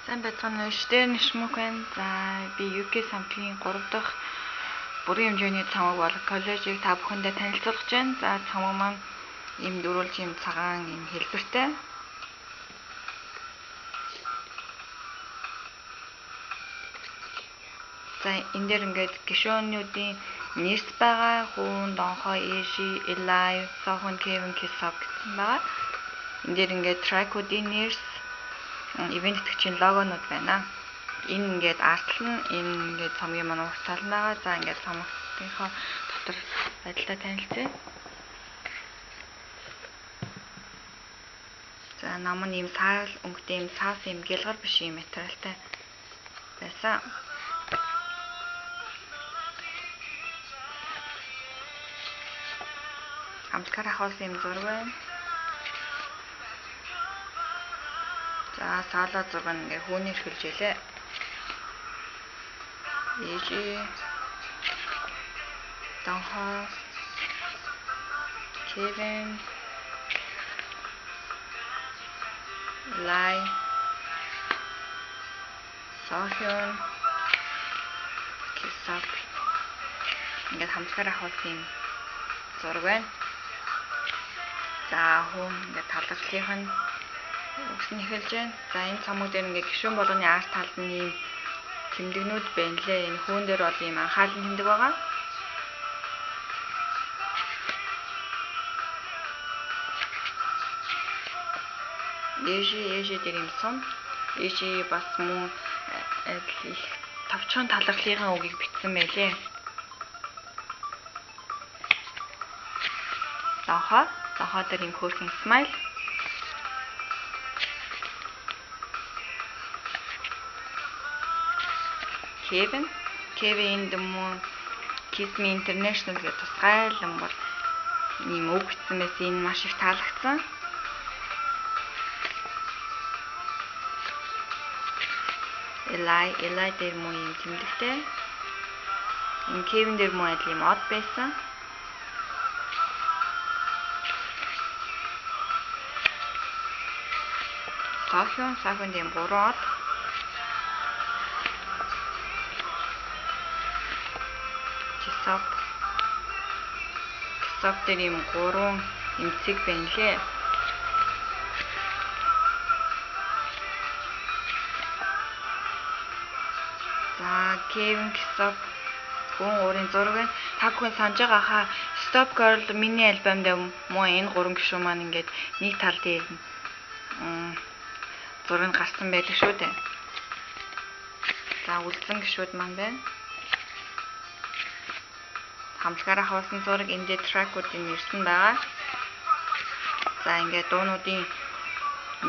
Сайн байцгаана уу? Дээр Нишмүк байна. За би UK самтлагийн 3 дахь бүрийн хэмжээний цамаг бол коллежийг та бүхэндээ танилцуулах гэж байна. За цамаг маань ийм дөрвөлж ийм цагаан ийм хэлбэртэй. За энэ дээр ингээд гишүүнүүдийн нэрс байгаа. Хүүн, Донхоо, Эжи, Элай, Сохон, Кевин, Кисоп гэсэн байгаа. Энэ дээр ингээд тракуудын нэрс, ивент тэтгэгчийн логонууд байна. Энэ ингээд артл нь, энэ ингээд цомгийн маань урт тал байгаа. За ингээд цомгийнхоо дотор байдалтай танилцъя. За ном нь ийм саал өнгөтэй ийм цаас ийм гялгар биш ийм материалтай байсан. Хамтлагаар авахсан ийм зураг байна. За саалаа зураг нь ингээ хүүний эрхэлж илээ. Ээжи Донхоо Кевин Лай Сохён Кисап ингээд хамтлагаар авахсан ийм зураг байна. За хүн ингээд талархлынх нь үгс нь эхэлж байна. За энэ цомог дээр ингээд гишүүн болгоны арт талд нь ийм тэмдэгнүүд байна лээ. Энэ хүүн дээр бол ийм анхаарлын тэмдэг байгаа. Ээжи дээр ийм сум. Ээжи бас мөн их товчхон талархлынхаа үгийг бичсэн байлээ. Донхоо дээр ийм хөөрхөн смайл. Кевин энд мөн Kiss Me International гэж тусгайлан бол ийм үг бичсэн байсан. Энэ маш их таалагдсан. Элай дээр мөн ийм тэмдэгтэй. Энэ Кевин дээр мөн адил ийм од байсан. Сохион дээр 3 од. Кисоп дээр ийм 3 эмцэг байна лээ. За Кевин Кисоп хүн гурийн зураг байна. Та бүхэн санаж байгаа хаа Stop Girl миний альбом дээр мөн энэ 3 гишүүн маань ингээд нэг тал дээр зураг нь гарсан байдаг шүү дээ. За үлдсэн гишүүд маань байна. Хамтлагаар авсан зураг энэ дээр тракуудын нэрсэн байгаа. За ингээд дуунуудын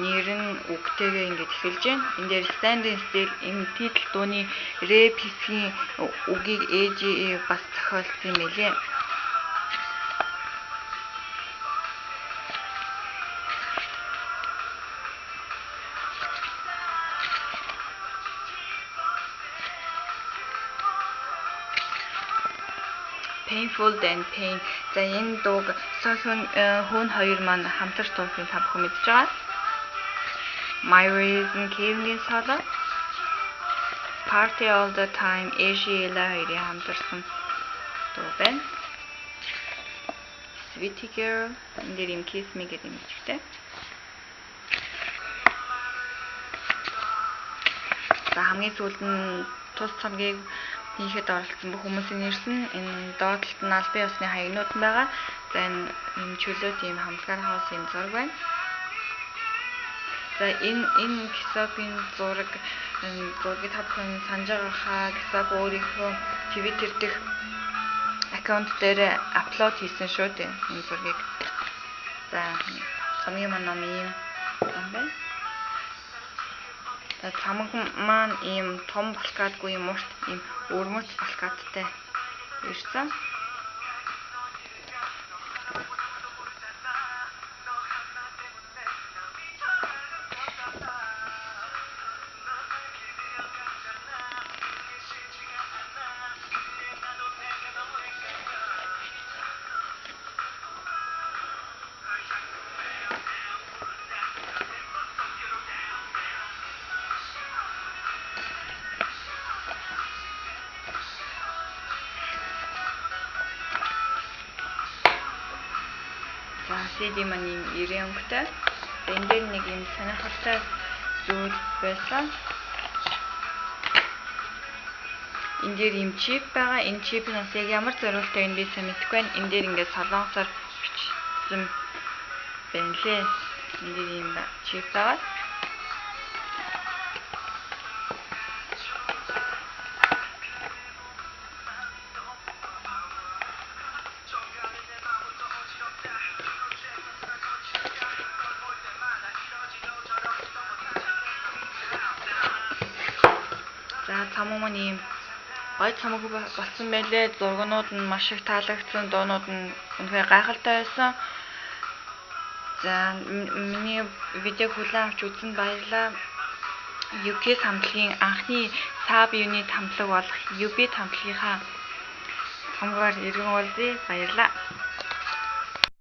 нэр нь үгтэйгээ ингээд эхэлж байна. Энэ дээр Standing Still энэ титл дууны рэп хэсгийн үгийг AGE бас зохиолсон юм байлээ. Painful than Pain. За энэ дууг Сохон хүүн хоёр маань хамтарч дуусныг та бүхэн мэдж байгаа. My Reason Kevin-ийн соло. Party All the Time Asia Ella хоёрын хамтарсан дуу байна. Sweetie Girl энэ дээр юм Kiss Me гэдэг юм бичгтэй. За хамгийн сүүлд нь тус цомгийг хийхэд оролцсон бүх хүмүүсийн нэрсэн энэ доод талд нь албан ёсны хаягнууд нь байгаа. За энэ ийм чөлөөт ийм хамтлагаар хаус ийм зураг байна. За энэ Кисопын зураг зургийг та бүхэн санаж байгаа хаа Кисоп өөрийнхөө Twitter дэх аккаунт дээр апплод хийсэн шүү дээ энэ зургийг. За цомгийн маань ном ийм юм байна. За цамаг маань ийм том балкадгүй юм урт ийм өрмөц балкадтай ирсэн. CD маань ийм 90 өнгөтэй. Энэ дээр нэг ийм сонирхолтой зүйл байсан. Энэ дээр ийм чип байгаа. Энэ чип нь бас яг ямар зориултайг нь би сайн мэдэхгүй байна. Энэ дээр ингээд солонгосоор бичсэн байна лээ. Энэ дээр ийм чип байгаа. За цамуу маань ийм гой цамаг болсон байлээ. Зургнууд нь маш их таалагдсан, дуунууд нь үнэхээр гайхалтай байсан. За миний видеог хүлээн авч үзсэнд баярлалаа. U-Kiss хамтлагийн анхны sub unit хамтлаг болох UB хамтлагийнхаа цомгоор иргэн уулзъя. Баярлалаа.